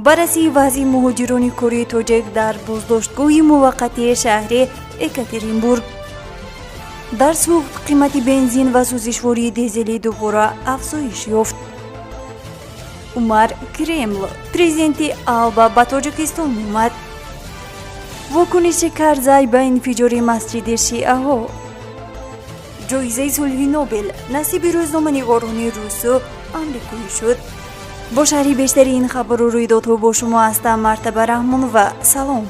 Баррасии вазъи муҳоҷирони кории тоҷик дар боздоштгоҳи муваққатии шаҳри Екатеринбург. Дар Суғд қимати бензин ва сӯзишвории дизелӣ дубора афзоиш ёфт. Умар Кремл, президенти Алба, ба Тоҷикистон омад. Вокуниши Карзай ба инфиҷори масҷиди шиаҳо. Ҷоизаи сулҳи Нобел насиби рӯзноманигорони русу амрикоӣ шуд. Бо шарҳи бештари ин хабару рӯйдодҳо бо шумо ҳастам Мартаба Раҳмонова. Салом.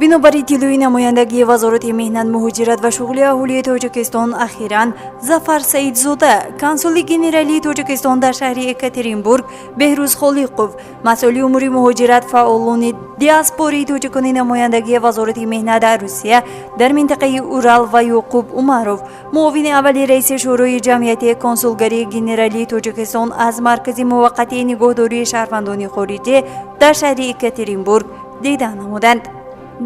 Бинобар иттилои намояндагии Вазорати меҳнат, муҳоҷират ва шуғли аҳолии Тоҷикистон, ахиран Зафар Саидзода, консули генералии Тоҷикистон дар шаҳри Екатеринбург, Беҳрӯз Холиқов, масъули умури муҳоҷират, фаъолони диаспории тоҷикони намояндагии Вазорати меҳнат дар Русия дар минтақаи Урал ва Ёқуб Умаров, муовини аввали раиси Шӯрои ҷамъияти консулгарии генералии Тоҷикистон, аз маркази муваққатии нигоҳдории шаҳрвандони хориҷӣ дар шаҳри Екатеринбург дида намуданд.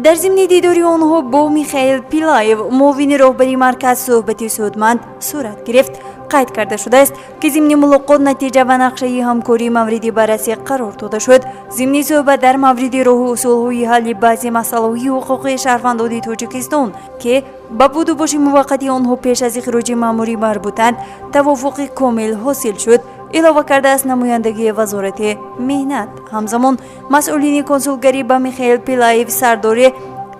Дар зимни дидори онҳо бо Михаил Пилаев, муовини роҳбари марказ, суҳбати судманд сурат гирифт. Қайд карда шудааст, ки зимни мулоқот натиҷа ва нақшаи ҳамкорӣ мавриди баррасӣ қарор дода шуд. Зимни суҳбат дар мавриди роҳу усулҳои ҳалли баъзе масъалаҳои ҳуқуқии шаҳрвандони Тоҷикистон, ки ба будубоши муваққати онҳо пеш аз ихроҷи маъмурӣ марбутанд, тавофуқи комил ҳосил шуд, илова кардааст намояндагии Вазорати меҳнат. Ҳамзамон масъулини консулгарӣ ба Михаил Пилаев, сардори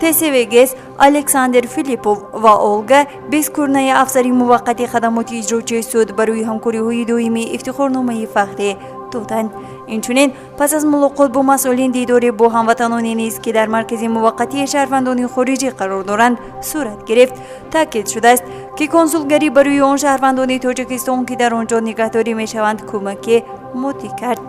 ТСВГС Александр Филиппов ва Олга Бескурная, афсари муваққати хадамоти иҷрочии суд, барои ҳамкориҳои доимӣ ифтихорномаи фахрӣ доданд. Инчунин пас аз мулоқот бо масъулин дидоре бо ҳамватаноне низ, ки дар маркази муваққатии шаҳрвандони хориҷӣ қарор доранд, сурат гирифт. Таъкид шудааст, ки консулгарӣ барои он шаҳрвандони Тоҷикистон, ки дар он ҷо нигаҳдорӣ мешаванд, кӯмаки моддӣ кард.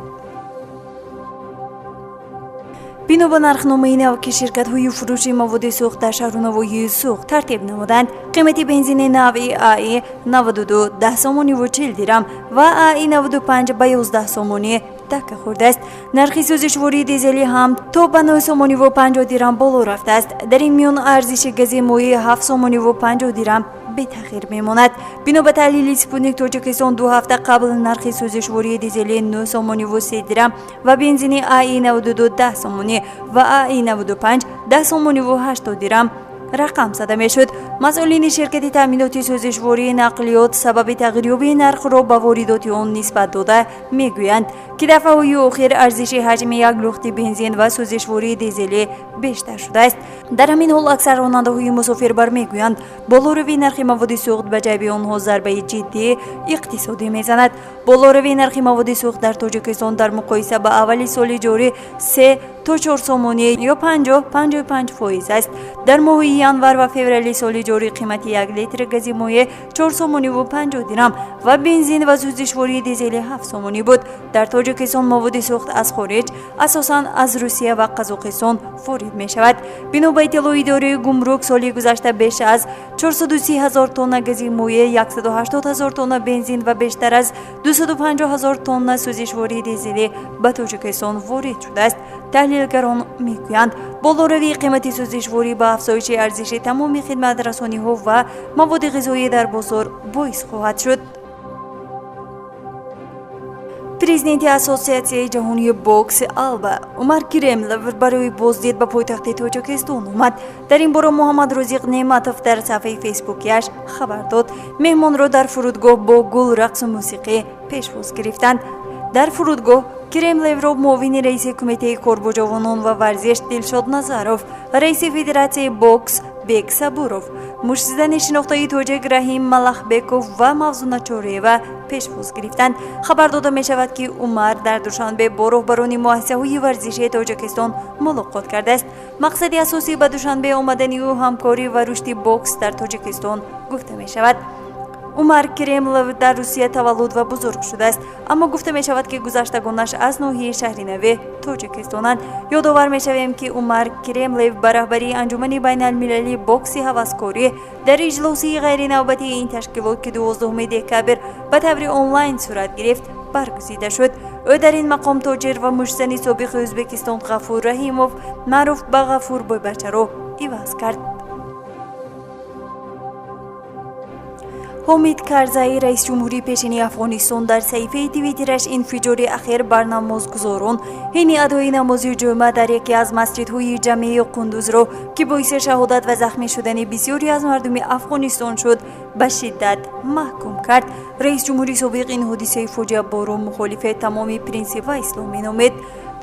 Бино ба нархномаи нав, ки ширкатҳои фурӯши маводи сӯхт дар шаҳру навоҳии Суғд тартиб намуданд, қимати бензини навъи АИ 92 10 сомониву 40 дирам ва АИ 95 ба 11 сомонӣ така хӯрдааст. Нархи сӯзишвории дизелӣ ҳам то ба 9 сомониву 50 дирам боло рафтааст. Дар ин миён арзиши гази моеъ 7 сомониву 50 дирам бетағйир мемонад. Бино ба таҳлили Спутник Тоҷикистон, 2 ҳафта қабл нархи сӯзишвории дизелӣ 9 сомониву 3 дирам ва бензини АИ 92 10 сомонӣ ва АИ 95 10 сомониву 80 дирам рақам зада мешуд. Масъулини ширкати таъминоти сӯзишвории нақлиёт сабаби тағйирёбии нархро ба воридоти он нисбат дода мегӯянд, ки дафъаҳои охир арзиши ҳаҷми як лухти бензин ва сӯзишвории дизелӣ бештар шудааст. Дар ҳамин ҳол аксар ронандаҳои мусофирбар мегӯянд, болоравии нархи маводи сӯхт ба ҷайби онҳо зарбаи ҷиддии иқтисодӣ мезанад. Болоравии нархи маводи сӯхт дар Тоҷикистон дар муқоиса ба аввали соли ҷорӣ 3 то 4 сомонӣ ё 50-55% аст. Дар моҳи январ ва феврали соли ҷорӣ қимати 1 литр гази моеъ 4 сомониву 50 дирам ва бензин ва сӯзишвории дизели 7 сомонӣ буд. Дар Тоҷикистон маводи сӯхт аз хориҷ, асосан аз Русия ва Қазоқистон, ворид мешавад. Бино ба иттилои идораи гумрук, соли гузашта беш аз 430 ҳазор тонна гази моеъ, 180 ҳазор тонна бензин ва бештар аз 250 ҳазор тонна сӯзишвории дизелӣ ба Тоҷикистон ворид шудааст. Таҳлилгарон мегӯянд, болоравии қимати сӯзишворӣ ба афзоиши арзиши тамоми хидматрасониҳо ва маводи ғизоӣ дар бозор боис хоҳад шуд. Президенти Ассотсиатсияи ҷаҳонии бокси Алба Умар Кремлев барои боздид ба пойтахти Тоҷикистон омад. Дар ин бора Муҳаммад Розиқ Неъматов дар саҳфаи фейсбукиаш хабар дод. Меҳмонро дар фурудгоҳ бо гул, рақсу мусиқӣ пешвоз гирифтанд. Дар фурудгоҳ Кремлевро муовини раиси Кумитаи кор бо ҷавонон ва варзиш Дилшод Назаров, раиси Федератсияи бокс Бек Сабуров, муштзани шинохтаи тоҷик Раҳим Малахбеков ва Мавзуна Чореева пешвоз гирифтанд. Хабар дода мешавад, ки Умар дар Душанбе бо роҳбарони муассисаҳои варзишии Тоҷикистон мулоқот кардааст. Мақсади асосӣ ба Душанбе омадани ӯ ҳамкорӣ ва рушди бокс дар Тоҷикистон гуфта мешавад. Умар Кремлов дар Русия таваллуд ва бузург шудааст, аммо гуфта мешавад, ки гузаштагонаш аз ноҳияи Шаҳринаве тоҷикистонанд. Ёдовар мешавем, ки Умар Кремлев ба раҳбарии Анҷумани байналмилалии бокси ҳаваскорӣ дар иҷлосии ғайринавбатии ин ташкилот, ки 12 декабр ба таври онлайн сурат гирифт, баргузида шуд. Ӯ дар ин мақом тоҷир ва муштзани собиқи Ӯзбекистон Ғафур Раҳимов, маъруф ба Ғафур Бойбачаро, иваз кард. Ҳомид Карзаӣ, раисҷумҳури пешини Афғонистон, дар саҳифаи Твиттераш инфиҷори ахир бар намозгузорон ҳини адои намози ҷумъа дар яке аз масҷидҳои ҷамъии Қундузро, ки боиси шаҳодат ва захмӣ шудани бисёре аз мардуми Афғонистон шуд, ба шиддат маҳкум кард. Раисҷумҳури собиқ ин ҳодисаи фоҷиаборро мухолифи тамоми принсип ва ислом меномед.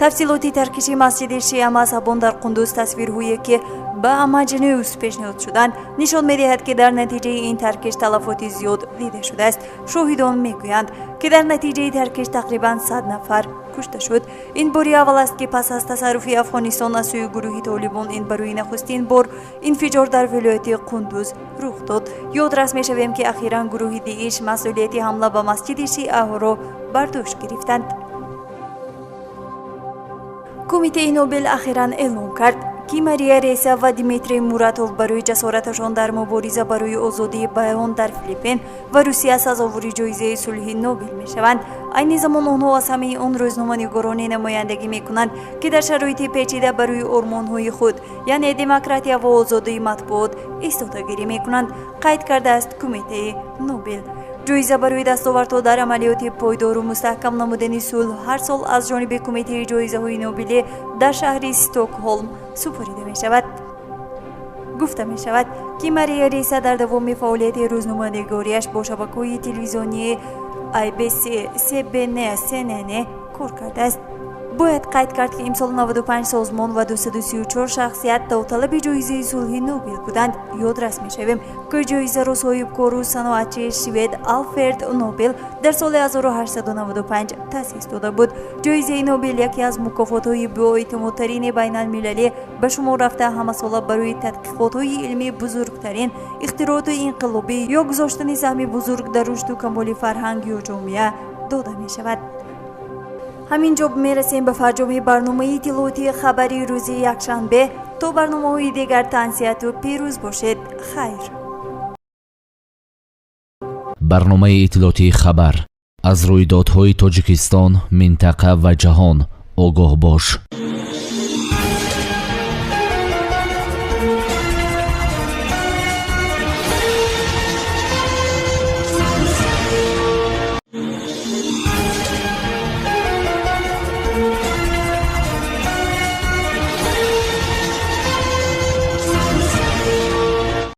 Тафсилоти таркиши масҷиди шиамазҳабон дар Қундуз, тасвирҳое ки ба Амаҷ Ньюс пешниҳод шуданд, нишон медиҳад, ки дар натиҷаи ин таркиш талафоти зиёд дида шудааст. Шоҳидон мегӯянд, ки дар натиҷаи таркиш тақрибан 100 нафар кушта шуд. Ин бори аввал аст, ки пас аз тасарруфи Афғонистон аз сӯи гурӯҳи Толибон ин барои нахустин бор инфиҷор дар вилояти Қундуз рух дод. Ёдрас мешавем, ки ахиран гурӯҳи Дииш масъулияти ҳамла ба масҷиди шиаҳоро бар дӯш гирифтанд. Кумитаи Нобел ахиран эълон кард, ки Мария Реса ва Дмитрий Муратов барои ҷасораташон дар мубориза барои озодии баён дар Филиппин ва Русия сазовори ҷоизаи сулҳи Нобел мешаванд. Айни замон онҳо аз ҳамаи он рӯзноманигороне намояндагӣ мекунанд, ки дар шароити печида барои ормонҳои худ, яъне демократия ва озодии матбуот, истодагирӣ мекунанд, қайд кардааст Кумитаи Нобел. Ҷоиза барои дастовардҳо дар амалиёти пойдору мустаҳкам намудани сулҳ ҳар сол аз ҷониби Кумитаи ҷоизаҳои Нобелӣ дар шаҳри Стокҳолм супорида мешавад. Гуфта мешавад, ки Мария Реса дар давоми фаъолияти рӯзноманигориаш бо шабакаҳои телевизионии ABC, CBN, CNN кор кардааст. Бояд қайд кард, ки имсол 95 созмон ва 234 шахсият довталаби ҷоизаи сулҳи Нобел буданд. Ёдрас мешавем, ки ҷоизаро соҳибкору саноатчии швед Алфред Нобел дар соли 1895 таъсис дода буд. Ҷоизаи Нобел яке аз мукофотҳои боэътимодтарини байналмилалӣ ба шумор рафта, ҳамасола барои тадқиқотҳои илмии бузургтарин, ихтирооти инқилобӣ ё гузоштани саҳми бузург дар рушду камоли фарҳанг ё ҷомеа дода мешавад. Ҳамин ҷо мерасем ба фарҷоми барномаи иттилоотии хабари рӯзи якшанбе. То барномаҳои дигар тансиҳату пирӯз бошед. Хайр. Барномаи иттилоотии хабар: аз рӯйдодҳои Тоҷикистон, минтақа ва ҷаҳон огоҳ бош.